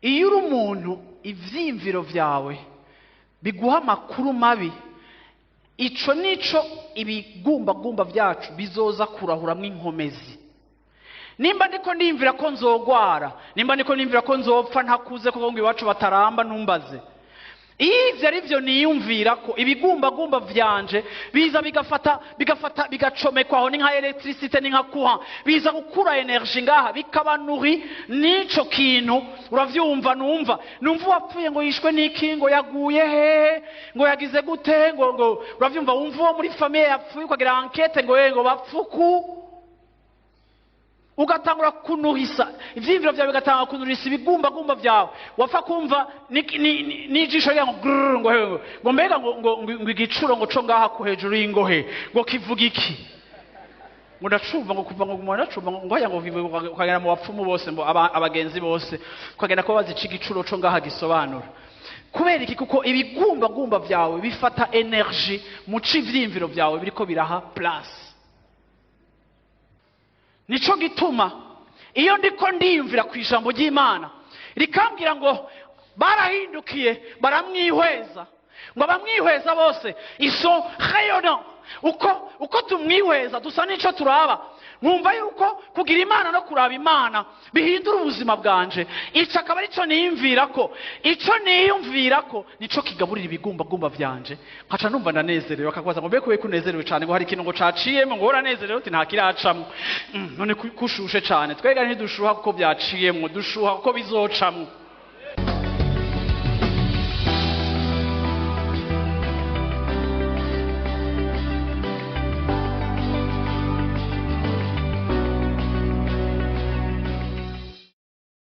Iyo uri umuntu, ivyiyumviro vyawe biguha amakuru mabi, ico nico ibigumbagumba vyacu bizoza kurahuramwo inkomezi. Nimba ndiko ndiyumvira ko nzogwara, nimba ndiko ndiyumvira ko nzopfa ntakuze, kuko ngo iwacu bataramba, ntumbaze, iyo ivyo ari vyo niyumvira ko ibigumbagumba vyanje biza bigafata bigacomekwa aho, ni nka électricité, ni nka courant, biza gukura énergie ngaha, bikaba nourri n'ico kintu. Uravyumva? Numva uwapfuye ngo yishwe n'iki, ngo yaguye hehe, ngo yagize gute, ngo uravyumva, wumva uwo muri famille yapfuye, ukagira enquête ngo ngo bapfuku, ugatangura kunuhisa ivyiyumviro vyawe, bigatangura kunuhisa ibigumbagumba vyawe. Wapfa kumva n'ijisho ryawe ngo grrr, ngo hewe, ngo mbega ngo igicuro ngo co ngaha ku hejuru y'ingohe ngo kivuga iki, ngo ndacumva ngo kuva ngo ngo ndacumva ngo haya ngo ukagenda mu bapfumu bose, ngo abagenzi bose, ukagenda kuba bazi ico igicuro co ngaha gisobanura. Kubera iki? Kuko ibigumbagumba vyawe bifata énergie mu c'ivyiyumviro vyawe biriko biraha place. Nico gituma iyo ndiko ndiyumvira ku ijambo ry'Imana rikambwira ngo barahindukiye baramwihweza, ngo abamwihweza bose iso rayonnants, uko tumwihweza dusa n'ico turaba, nkumva yuko kugira Imana no kuraba Imana bihindura ubuzima bwanje. Ico akaba arico niyumvira ko, ico niyumvira ko nico kigaburira ibigumbagumba vyanje, nkaca numva ndanezerewe. Bakakubaza ngo mbe kubera ko unezerewe cane, ngo hari ikintu ngo caciyemo, ngo uranezerewe, uti nta kiracamwo. None kushushe cane? Twega ntidushuha kuko byaciyemwo, dushuha kuko bizocamwo.